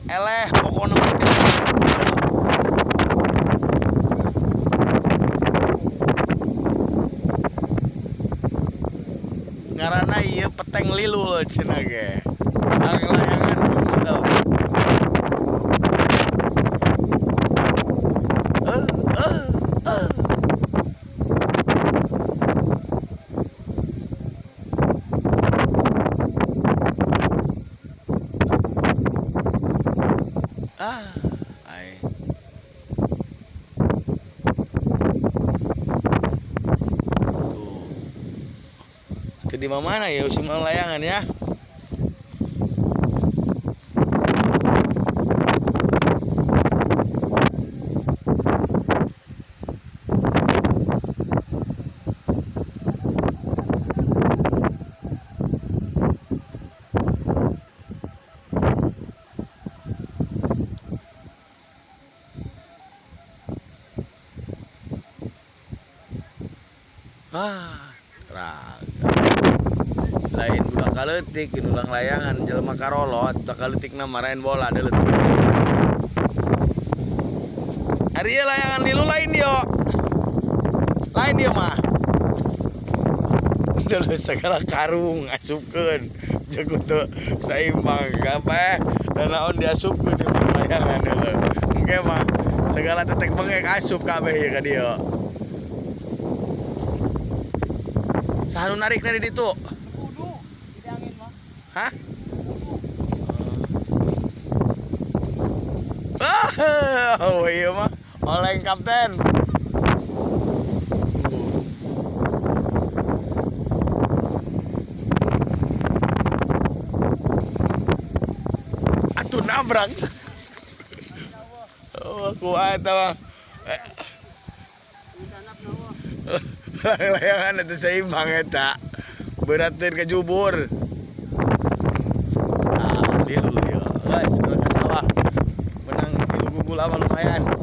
Eleh pokona mah. Ngaranna ieu peteng lilul cenah ge. Layangan bungsu. Ai. Tuh. Itu di mana ya musim layangan ya? Raga. Lain budak kaleutik ulang layangan jelema karolot, budak kaleutikna maraen bola deuleuh. Ari ieu layangan dilu lain yo. Lain ieu mah. Deuleuh segala karung asupkeun. Jeung teu saimbang kabeh dan naon diasupkeun di layangan deuleuh. Engke mah segala tetek bengek asup kabeh ieu ka dieu. Saha nu narik dari ditu? Kudu, di angin mah. Hah? Oh iya mah, oleng kapten. Atuh nabrak. Oh, kuat mah. Layangan itu seimbang eta. Beratin ke jubur. Ah, lilu dia. Guys, kurang ke sawah. Menang 3 gugul apa lumayan.